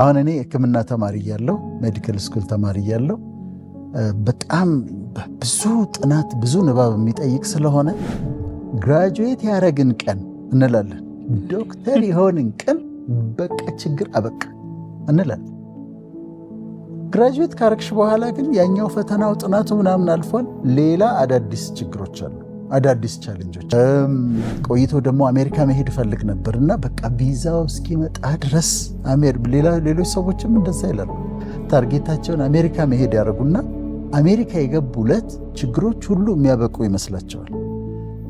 አሁን እኔ ሕክምና ተማሪ እያለሁ፣ medical school ተማሪ እያለሁ፣ በጣም ብዙ ጥናት፣ ብዙ ንባብ የሚጠይቅ ስለሆነ graduate ያደረግን ቀን እንላለን፣ ዶክተር የሆንን ቀን በቃ ችግር አበቃ እንላለን። Graduate ካረግሽ በኋላ ግን ያኛው ፈተናው፣ ጥናቱ ምናምን አልፏል። ሌላ አዳዲስ ችግሮች አሉ፣ አዳዲስ challenge ኦች። ቆይቶ ደግሞ አሜሪካ መሄድ እፈልግ ነበር እና በቃ ቪዛው እስኪመጣ ድረስ፣ ሌሎች ሰዎችም እንደዛ ይላሉ። Target ኣቸውን አሜሪካ መሄድ ያደርጉና አሜሪካ የገቡለት ችግሮች ሁሉ የሚያበቁ ይመስላቸዋል።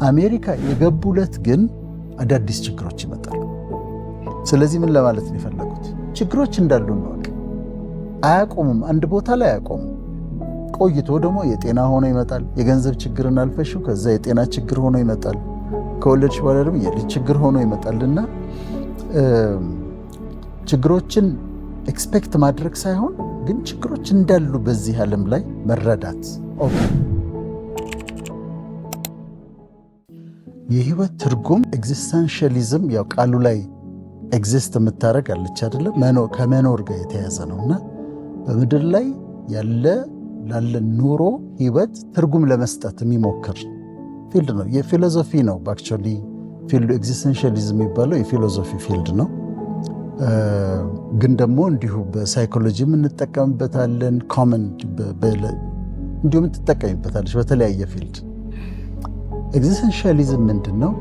አሜሪካ የገቡለት ግን አዳዲስ ችግሮች ይመጣሉ። ስለዚህ ምን ለማለት ነው የፈለጉት? ችግሮች እንዳሉ እንወቅ። አያቆሙም፣ አንድ ቦታ ላይ አያቆሙም። ቆይቶ ደግሞ የጤና ሆኖ ይመጣል። የገንዘብ ችግርን አልፈሽው ከዛ የጤና ችግር ሆኖ ይመጣል። ከወለድሽ በኋላ ደግሞ የልጅ ችግር ሆኖ ይመጣልና ችግሮችን expect ማድረግ ሳይሆን ግን ችግሮች እንዳሉ በዚህ ዓለም ላይ መረዳት። Okay፣ የህይወት ትርጉም existentialism፣ ያው ቃሉ ላይ exist የምታደርግ አለች አይደለም፣ ከመኖር ጋር የተያዘ ነው እና በምድር ላይ ያለ ላለ ኑሮ፣ ህይወት ትርጉም ለመስጠት የሚሞክር field ነው። የ philosophy ነው actually field ኡ። Existentialism የሚባለው የ philosophy field ነው። ግን ደግሞ እንዲሁ በ psychology ም እንጠቀምበታለን። Common እንዲሁም ትጠቀሚበታለች በተለያየ field። Existentialism ምንድን ነው?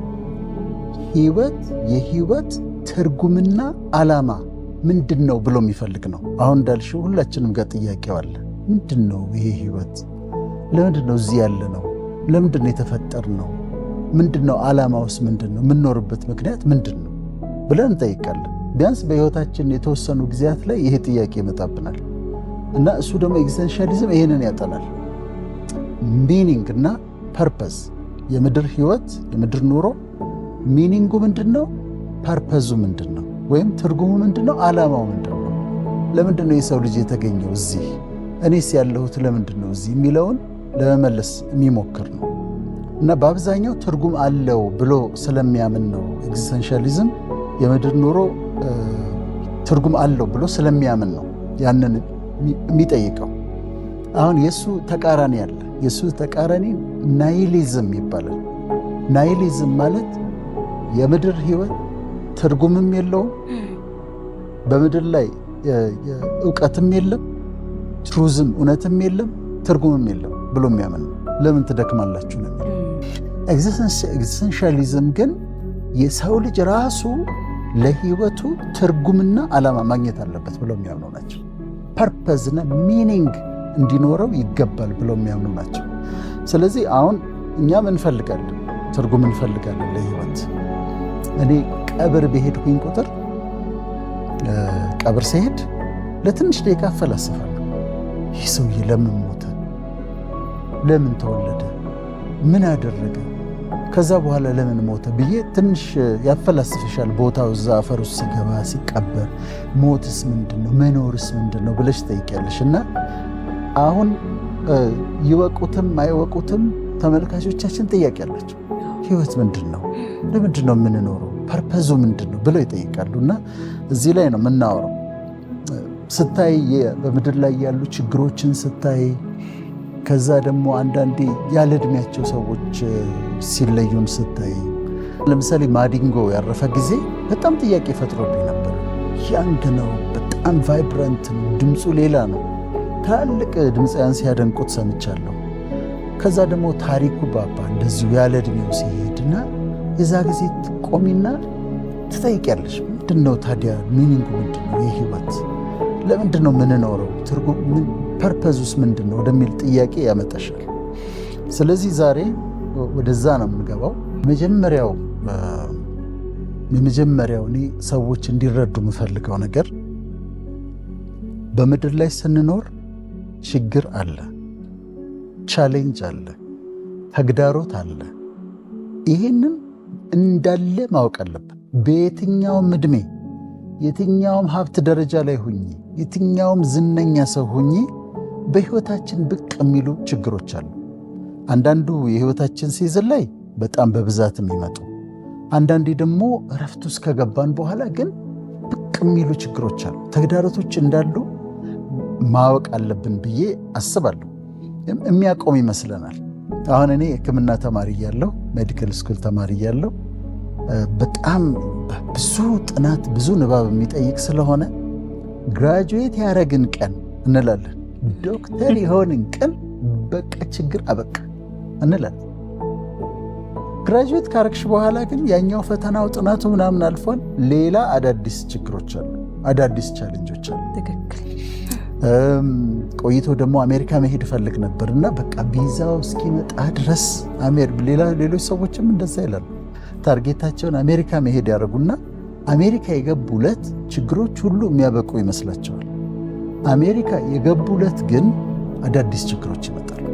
ህይወት፣ የህይወት ትርጉምና ዓላማ ምንድን ነው ብሎ የሚፈልግ ነው። አሁን እንዳልሽው ሁላችንም ጋር ጥያቄው አለ። ምንድን ነው ይሄ ህይወት? ለምንድን ነው እዚህ ያለነው? ለምንድን ነው የተፈጠርነው? ምንድን ነው ዓላማውስ? ምንድን ነው የምንኖርበት ምክንያት ምንድን ነው ብለን እንጠይቃለን። ቢያንስ በህይወታችን የተወሰኑ ጊዜያት ላይ ይሄ ጥያቄ ይመጣብናል እና እሱ ደግሞ existentialism ይሄንን ያጠናል። Meaning እና purpose፣ የምድር ህይወት፣ የምድር ኑሮ meaning ኡ ምንድን ነው? Purpose ኡ ምንድን ነው? ወይም ትርጉሙ ምንድን ነው? ዓላማው ምንድን ነው? ለምንድን ነው የሰው ልጅ የተገኘው እዚህ? እኔስ ያለሁት ለምንድን ነው እዚህ የሚለውን ለመመለስ የሚሞክር ነው እና በአብዛኛው ትርጉም አለው ብሎ ስለሚያምን ነው፣ existentialism የምድር ኑሮ ትርጉም አለው ብሎ ስለሚያምን ነው ያንን የሚጠይቀው። አሁን የእሱ ተቃራኒ አለ። የእሱ ተቃራኒ nihilism ይባላል። Nihilism ማለት የምድር ህይወት ትርጉምም የለውም፣ በምድር ላይ እውቀትም የለም፣ truth ም እውነትም የለም፣ ትርጉምም የለም ብሎ የሚያምን ነው። ለምን ትደክማላችሁ ነው የሚለው። Existentialism ግን የሰው ልጅ ራሱ ለህይወቱ ትርጉምና ዓላማ ማግኘት አለበት ብለው የሚያምኑ ናቸው። Purpose ና meaning እንዲኖረው ይገባል ብለው የሚያምኑ ናቸው። ስለዚህ አሁን እኛም እንፈልጋለን፣ ትርጉም እንፈልጋለን ለህይወት። እኔ ቀብር በሄድኩኝ ቁጥር፣ ቀብር ስሄድ ለትንሽ ደቂቃ አፈላስፋለሁ። ይህ ሰውዬ ለምን ሞተ? ለምን ተወለደ? ምን አደረገ? ከዛ በኋላ ለምን ሞተ ብዬ ትንሽ ያፈላስፍሻል። ቦታው እዛ አፈር ውስጥ ሲገባ፣ ሲቀበር፣ ሞትስ ምንድን ነው? መኖርስ ምንድን ነው ብለሽ ትጠይቂያለሽ። እና አሁን ይወቁትም አይወቁትም ተመልካቾቻችን ጥያቄ አላቸው። ህይወት ምንድን ነው? ለምንድን ነው የምንኖረው? Purpose ኡ ምንድን ነው ብለው ይጠይቃሉ። እና እዚህ ላይ ነው የምናወራው። ስታይ በምድር ላይ ያሉ ችግሮችን ስታይ፣ ከዛ ደግሞ አንዳንዴ ያለ እድሜያቸው ሰዎች ሲለዩን ስታይ፣ ለምሳሌ ማዲንጎ ያረፈ ጊዜ በጣም ጥያቄ ፈጥሮብኝ ነበር። Young ነው፣ በጣም vibrant ነው፣ ድምፁ ሌላ ነው። ትላልቅ ድምፃውያን ሲያደንቁት ሰምቻለሁ። ከዛ ደግሞ ታሪኩ ባባ እንደዚሁ ያለ እድሜው ሲሄድና የዛ ጊዜ ትቆሚና ትጠይቂያለሽ። ምንድን ነው ታዲያ meaning ኡ ምንድን ነው የህይወት? ለምንድን ነው የምንኖረው? ትርጉም purpose ኡስ ምንድን ነው ወደሚል ጥያቄ ያመጣሻል። ስለዚህ ዛሬ ወደዛ ነው የምንገባው። የመጀመሪያው እኔ ሰዎች እንዲረዱ የምፈልገው ነገር በምድር ላይ ስንኖር ችግር አለ፣ challenge አለ፣ ተግዳሮት አለ። ይሄንን እንዳለ ማወቅ አለብን። በየትኛውም ዕድሜ፣ የትኛውም ሀብት ደረጃ ላይ ሁኚ፣ የትኛውም ዝነኛ ሰው ሁኚ፣ በህይወታችን ብቅ የሚሉ ችግሮች አሉ። አንዳንዱ የህይወታችን season ላይ በጣም በብዛት የሚመጡ፣ አንዳንዴ ደግሞ እረፍት ውስጥ ከገባን በኋላ ግን ብቅ የሚሉ ችግሮች አሉ። ተግዳሮቶች እንዳሉ ማወቅ አለብን ብዬ አስባለሁ። የሚያቆም ይመስለናል። አሁን እኔ ሕክምና ተማሪ እያለሁ፣ medical school ተማሪ እያለሁ፣ በጣም ብዙ ጥናት ብዙ ንባብ የሚጠይቅ ስለሆነ graduate ያደረግን ቀን እንላለን፣ ዶክተር የሆንን ቀን በቃ ችግር አበቃ እንላለን። Graduate ካረግሽ በኋላ ግን ያኛው ፈተናው ጥናቱ ምናምን አልፏል። ሌላ አዳዲስ ችግሮች አሉ፣ አዳዲስ challenge ኦች አሉ። ቆይቶ ደግሞ አሜሪካ መሄድ እፈልግ ነበር እና በቃ ቪዛው እስኪመጣ ድረስ፣ ሌሎች ሰዎችም እንደዛ ይላሉ። Target ኣቸውን አሜሪካ መሄድ ያደርጉና አሜሪካ የገቡ ዕለት ችግሮች ሁሉ የሚያበቁ ይመስላቸዋል። አሜሪካ የገቡ ዕለት ግን አዳዲስ ችግሮች ይመጣሉ።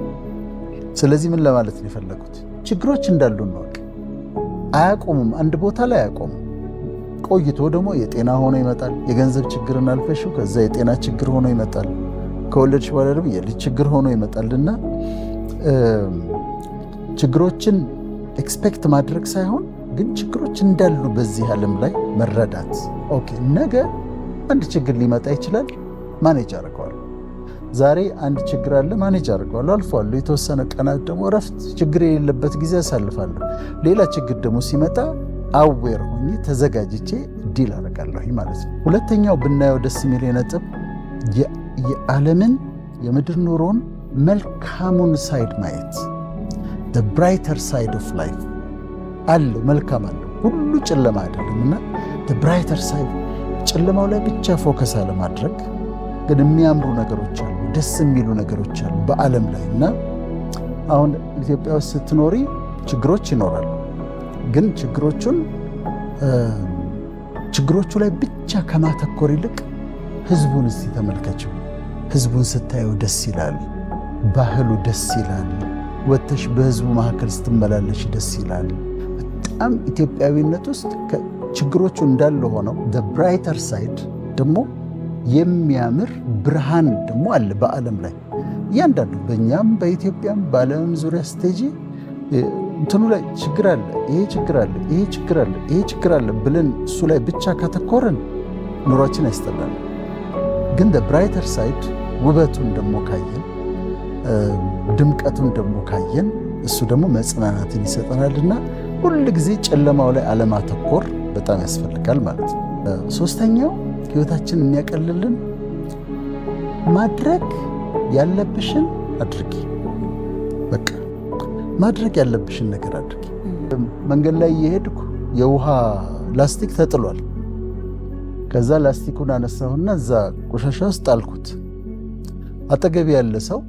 ስለዚህ ምን ለማለት ነው የፈለጉት? ችግሮች እንዳሉ እንወቅ። አያቆሙም፣ አንድ ቦታ ላይ አያቆሙም። ቆይቶ ደግሞ የጤና ሆኖ ይመጣል። የገንዘብ ችግርን አልፈሽው ከዛ የጤና ችግር ሆኖ ይመጣል። ከወለድሽ በኋላ ደግሞ የልጅ ችግር ሆኖ ይመጣልና ችግሮችን expect ማድረግ ሳይሆን ግን ችግሮች እንዳሉ በዚህ ዓለም ላይ መረዳት። Okay፣ ነገ አንድ ችግር ሊመጣ ይችላል፣ manage አደርገዋለሁ። ዛሬ አንድ ችግር አለ፣ manage አደርገዋለሁ፣ አልፈዋለሁ። የተወሰነ ቀናት ደግሞ እረፍት፣ ችግር የሌለበት ጊዜ አሳልፋለሁ። ሌላ ችግር ደግሞ ሲመጣ aware ሆኜ ተዘጋጅቼ deal አደርጋለሁ ማለት ነው። ሁለተኛው ብናየው ደስ የሚል ነጥብ የዓለምን የምድር ኑሮን መልካሙን side ማየት፣ brighter side of life አለው፣ መልካም አለው። ሁሉ ጨለማ አይደለም እና brighter side፣ ጨለማው ላይ ብቻ focus አለማድረግ፣ ግን የሚያምሩ ነገሮች አሉ፣ ደስ የሚሉ ነገሮች አሉ በዓለም ላይ። እና አሁን ኢትዮጵያ ውስጥ ስትኖሪ ችግሮች ይኖራሉ፣ ግን ችግሮቹ ላይ ብቻ ከማተኮር ይልቅ ህዝቡን እስቲ ተመልከችው። ህዝቡን ስታየው ደስ ይላል፣ ባህሉ ደስ ይላል። ወጥተሽ በህዝቡ መካከል ስትመላለሽ ደስ ይላል። በጣም ኢትዮጵያዊነት ውስጥ ችግሮቹ እንዳለ ሆነው brighter side ደግሞ የሚያምር ብርሃን ደግሞ አለ በዓለም ላይ። እያንዳንዱ በእኛም በኢትዮጵያም በዓለምም ዙሪያ ስትሄጂ እንትኑ ላይ ችግር አለ፣ ይሄ ችግር አለ፣ ይሄ ችግር አለ፣ ይሄ ችግር አለ ብለን እሱ ላይ ብቻ ካተኮርን ኑሯችን ያስጠላል። ግን brighter side ውበቱን ደግሞ ካየን፣ ድምቀቱን ደግሞ ካየን፣ እሱ ደግሞ መጽናናትን ይሰጠናልና ሁል ጊዜ ጨለማው ላይ አለማተኮር በጣም ያስፈልጋል ማለት ነው። ሶስተኛው ህይወታችን የሚያቀልልን ማድረግ ያለብሽን አድርጊ። በቃ ማድረግ ያለብሽን ነገር አድርጊ። መንገድ ላይ እየሄድኩ የውሃ ላስቲክ ተጥሏል። ከዛ ላስቲኩን አነሳሁና እዛ ቆሻሻ ውስጥ ጣልኩት። አጠገቤ ያለ ሰው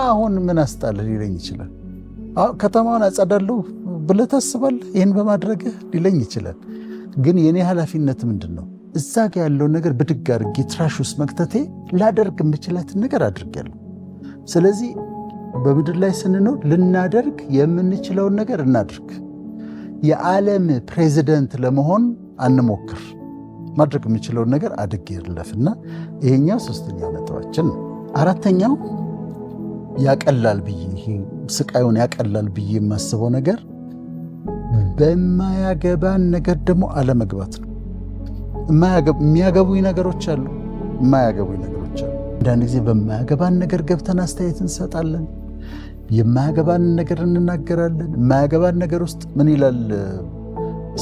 አሁን ምን አስጣልህ ሊለኝ ይችላል። ከተማውን አጸዳለሁ ብለህ ታስባለህ ይህን በማድረግህ ሊለኝ ይችላል። ግን የኔ ኃላፊነት ምንድን ነው? እዛ ጋ ያለውን ነገር ብድግ አድርጌ trash ውስጥ መክተቴ ላደርግ የምችላትን ነገር አድርጌያለሁ። ስለዚህ በምድር ላይ ስንኖር ልናደርግ የምንችለውን ነገር እናድርግ። የዓለም ፕሬዚደንት ለመሆን አንሞክር። ማድረግ የምችለውን ነገር አድርጌ ልለፍና ይሄኛው ሶስተኛው ነጥባችን ነው። አራተኛው ያቀላል ብዬ፣ ይሄ ስቃዩን ያቀላል ብዬ የማስበው ነገር በማያገባን ነገር ደግሞ አለመግባት ነው። የሚያገቡኝ ነገሮች አሉ፣ የማያገቡኝ ነገሮች አሉ። አንዳንድ ጊዜ በማያገባን ነገር ገብተን አስተያየት እንሰጣለን። የማያገባን ነገር እንናገራለን። የማያገባን ነገር ውስጥ ምን ይላል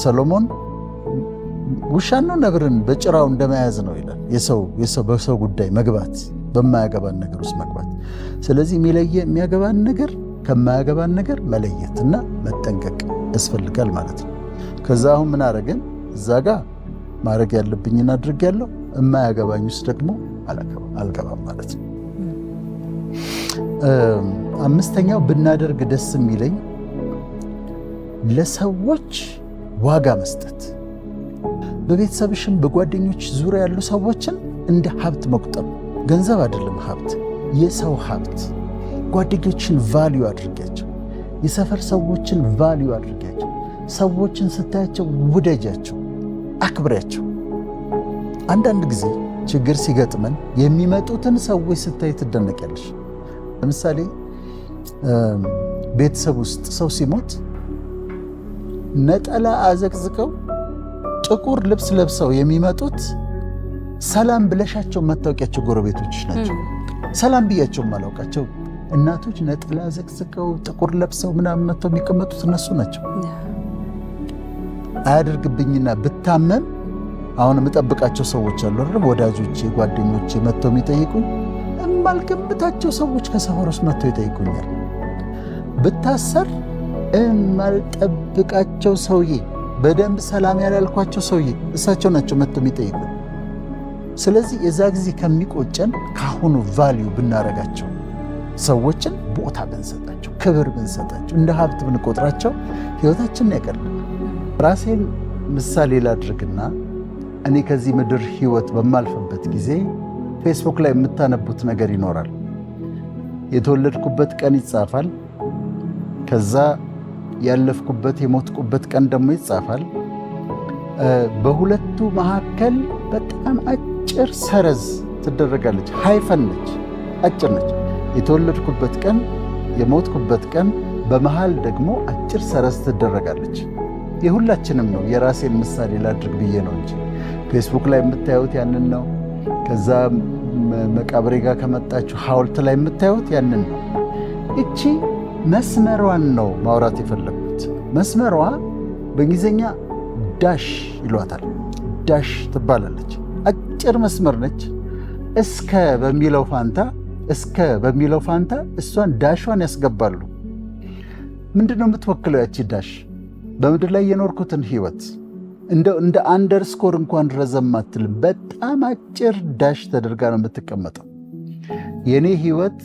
ሰሎሞን? ውሻን ነው ነብርን በጭራው እንደመያዝ ነው ይላል። የሰው በሰው ጉዳይ መግባት፣ በማያገባን ነገር ውስጥ መግባት። ስለዚህ የሚያገባን ነገር ከማያገባን ነገር መለየት እና መጠንቀቅ ያስፈልጋል ማለት ነው። ከዛ አሁን ምን አረግን? እዛ ጋ ማድረግ ያለብኝን አድርጌያለሁ፣ የማያገባኝ ውስጥ ደግሞ አልገባም ማለት ነው። አምስተኛው ብናደርግ ደስ የሚለኝ ለሰዎች ዋጋ መስጠት። በቤተሰብሽም በጓደኞች ዙሪያ ያሉ ሰዎችን እንደ ሀብት መቁጠር። ገንዘብ አይደለም ሀብት፣ የሰው ሀብት። ጓደኞችን value አድርጊያቸው። የሰፈር ሰዎችን value አድርጊያቸው። ሰዎችን ስታያቸው ውደጃቸው፣ አክብሪያቸው። አንዳንድ ጊዜ ችግር ሲገጥመን የሚመጡትን ሰዎች ስታይ ትደነቂያለሽ። ለምሳሌ ቤተሰብ ውስጥ ሰው ሲሞት ነጠላ አዘቅዝቀው ጥቁር ልብስ ለብሰው የሚመጡት ሰላም ብለሻቸው የማታውቂያቸው ጎረቤቶችሽ ናቸው። ሰላም ብያቸው የማላውቃቸው እናቶች ነጠላ ዘቅዝቀው ጥቁር ለብሰው ምናምን መጥተው የሚቀመጡት እነሱ ናቸው። አያደርግብኝና ብታመም አሁን የምጠብቃቸው ሰዎች አሉ አይደል? ወዳጆቼ፣ ጓደኞቼ መጥተው የሚጠይቁኝ፣ የማልገምታቸው ሰዎች ከሰፈር ውስጥ መጥተው ይጠይቁኛል። ብታሰር የማልጠብቃቸው ሰውዬ፣ በደንብ ሰላም ያላልኳቸው ሰውዬ እሳቸው ናቸው መጥተው የሚጠይቁኝ። ስለዚህ የዛ ጊዜ ከሚቆጨን ካሁኑ value ብናረጋቸው፣ ሰዎችን ቦታ ብንሰጣቸው፣ ክብር ብንሰጣቸው፣ እንደ ሀብት ብንቆጥራቸው ህይወታችንን ያቀልናል። ራሴን ምሳሌ ላድርግና እኔ ከዚህ ምድር ህይወት በማልፍበት ጊዜ ፌስቡክ ላይ የምታነቡት ነገር ይኖራል። የተወለድኩበት ቀን ይጻፋል። ከዛ ያለፍኩበት የሞትኩበት ቀን ደግሞ ይጻፋል። በሁለቱ መካከል በጣም አጭር ሰረዝ ትደረጋለች። Hyphen ነች፣ አጭር ነች። የተወለድኩበት ቀን፣ የሞትኩበት ቀን፣ በመሃል ደግሞ አጭር ሰረዝ ትደረጋለች። የሁላችንም ነው። የራሴን ምሳሌ ላድርግ ብዬ ነው እንጂ ፌስቡክ ላይ የምታዩት ያንን ነው። ከዛ መቃብሬ ጋር ከመጣችሁ ሐውልት ላይ የምታዩት ያንን ነው። እቺ መስመሯን ነው ማውራት የፈለግኩት። መስመሯ በእንግሊዝኛ dash ይሏታል። Dash ትባላለች። አጭር መስመር ነች። እስከ በሚለው ፋንታ እሷን dash ዋን ያስገባሉ። ምንድን ነው የምትወክለው ያቺ dash? በምድር ላይ የኖርኩትን ህይወት እንደ underscore እንኳን ረዘም አትልም። በጣም አጭር dash ተደርጋ ነው የምትቀመጠው። የእኔ ህይወት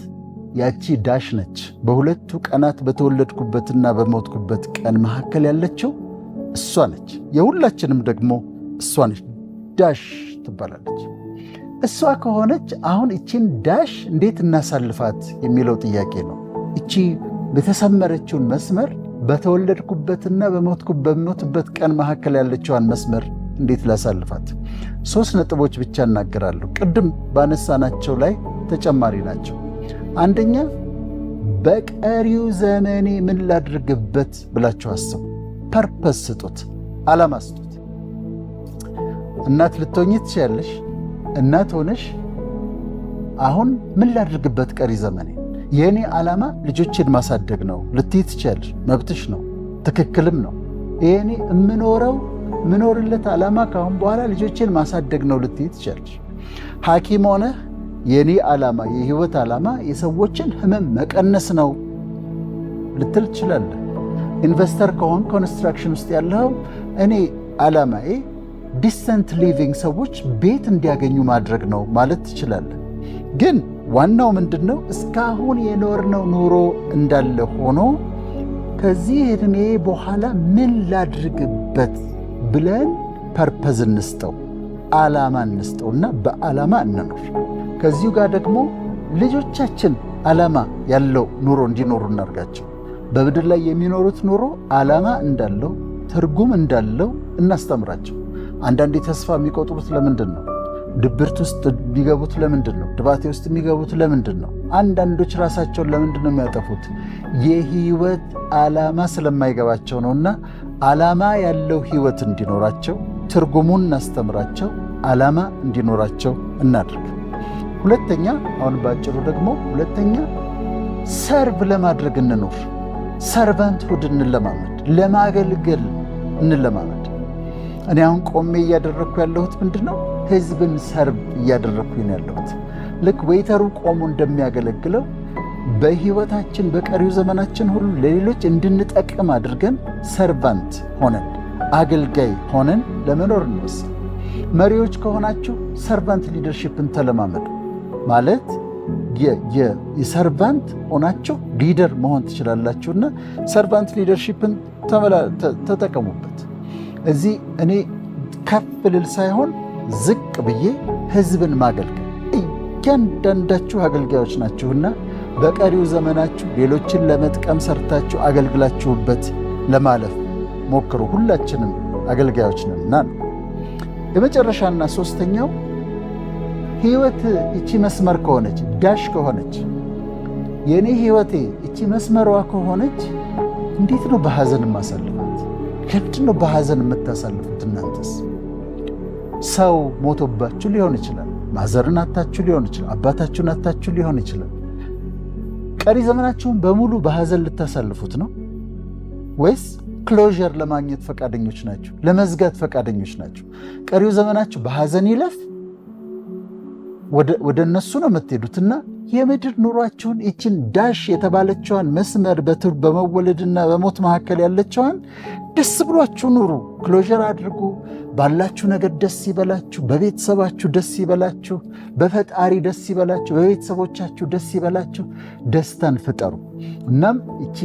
ያቺ dash ነች። በሁለቱ ቀናት በተወለድኩበትና በሞትኩበት ቀን መካከል ያለችው እሷ ነች። የሁላችንም ደግሞ እሷ ነች። Dash ትባላለች። እሷ ከሆነች አሁን እቺን dash እንዴት እናሳልፋት የሚለው ጥያቄ ነው። እቺ የተሰመረችውን መስመር፣ በተወለድኩበትና በሞትኩበት ቀን መካከል ያለችዋን መስመር እንዴት ላሳልፋት? ሶስት ነጥቦች ብቻ እናገራለሁ። ቅድም ባነሳናቸው ላይ ተጨማሪ ናቸው። አንደኛ፣ በቀሪው ዘመኔ ምን ላድርግበት ብላችሁ አስቡ። Purpose ስጡት፣ ዓላማ ስጡት። እናት ልትሆኚ ትችያለሽ። እናት ሆነሽ አሁን ምን ላድርግበት ቀሪ ዘመኔ፣ የእኔ ዓላማ ልጆችን ማሳደግ ነው ልትይ ትችያለሽ። መብትሽ ነው፣ ትክክልም ነው። የእኔ የምኖረው የምኖርለት ዓላማ ከአሁን በኋላ ልጆችን ማሳደግ ነው ልትይ ትችያለሽ። ሐኪም ሆነህ የእኔ ዓላማ፣ የህይወት ዓላማ የሰዎችን ህመም መቀነስ ነው ልትል ትችላለህ። Investor ከሆንክ፣ construction ውስጥ ያለው፣ እኔ ዓላማዬ decent living፣ ሰዎች ቤት እንዲያገኙ ማድረግ ነው ማለት ትችላለህ። ግን ዋናው ምንድን ነው? እስካሁን የኖርነው ኑሮ እንዳለ ሆኖ ከዚህ ዕድሜ በኋላ ምን ላድርግበት ብለን purpose እንስጠው፣ ዓላማ እንስጠው እና በዓላማ እንኖር። ከዚሁ ጋር ደግሞ ልጆቻችን ዓላማ ያለው ኑሮ እንዲኖሩ እናርጋቸው። በምድር ላይ የሚኖሩት ኑሮ ዓላማ እንዳለው፣ ትርጉም እንዳለው እናስተምራቸው። አንዳንዴ ተስፋ የሚቆርጡት ለምንድን ነው? ድብርት ውስጥ የሚገቡት ለምንድን ነው? ድባቴ ውስጥ የሚገቡት ለምንድን ነው? አንዳንዶች ራሳቸውን ለምንድን ነው የሚያጠፉት? የህይወት ዓላማ ስለማይገባቸው ነውና ዓላማ ያለው ህይወት እንዲኖራቸው ትርጉሙን እናስተምራቸው፣ ዓላማ እንዲኖራቸው እናድርግ። ሁለተኛ፣ አሁን ባጭሩ ደግሞ ሁለተኛ፣ serve ለማድረግ እንኑር። Servanthood እንለማመድ፣ ለማገልገል እንለማመድ። እኔ አሁን ቆሜ እያደረግኩ ያለሁት ምንድን ነው? ህዝብን serve እያደረግኩኝ ነው ያለሁት። ልክ waiter ኡ ቆሞ እንደሚያገለግለው በህይወታችን በቀሪው ዘመናችን ሁሉ ለሌሎች እንድንጠቅም አድርገን servant ሆነን፣ አገልጋይ ሆነን ለመኖር እንወስን። መሪዎች ከሆናችሁ servant leadership ን ተለማመዱ። ማለት የ servant ሆናችሁ leader መሆን ትችላላችሁና servant leadership ን ተጠቀሙበት። እዚህ እኔ ከፍ ልል ሳይሆን ዝቅ ብዬ ህዝብን ማገልገል፣ እያንዳንዳችሁ አገልጋዮች ናችሁና በቀሪው ዘመናችሁ ሌሎችን ለመጥቀም ሰርታችሁ አገልግላችሁበት ለማለፍ ሞክሩ። ሁላችንም አገልጋዮች ነንና ነው። የመጨረሻና ሶስተኛው፣ ህይወት እቺ መስመር ከሆነች፣ dash ከሆነች፣ የእኔ ህይወቴ እቺ መስመሯ ከሆነች እንዴት ነው በሐዘን የማሳልፋት? ለምንድን ነው በሐዘን የምታሳልፉት እናንተስ? ሰው ሞቶባችሁ ሊሆን ይችላል። Mother ን አጥታችሁ ሊሆን ይችላል። አባታችሁን አጥታችሁ ሊሆን ይችላል። ቀሪ ዘመናችሁን በሙሉ በሐዘን ልታሳልፉት ነው ወይስ closure ለማግኘት ፈቃደኞች ናችሁ? ለመዝጋት ፈቃደኞች ናችሁ? ቀሪው ዘመናችሁ በሐዘን ይለፍ? ወደ እነሱ ነው የምትሄዱትና የምድር ኑሯችሁን ይችን dash የተባለችዋን መስመር በመወለድና በሞት መካከል ያለችዋን ደስ ብሏችሁ ኑሩ። Closure አድርጉ። ባላችሁ ነገር ደስ ይበላችሁ። በቤተሰባችሁ ደስ ይበላችሁ። በፈጣሪ ደስ ይበላችሁ። በቤተሰቦቻችሁ ደስ ይበላችሁ። ደስታን ፍጠሩ። እናም ይቺ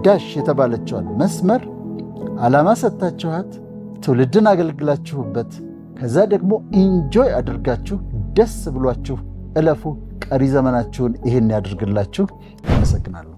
dash የተባለችዋን መስመር ዓላማ ሰጥታችኋት ትውልድን አገልግላችሁበት ከዛ ደግሞ enjoy አድርጋችሁ ደስ ብሏችሁ እለፉ። ቀሪ ዘመናችሁን ይሄን ያድርግላችሁ። አመሰግናለሁ።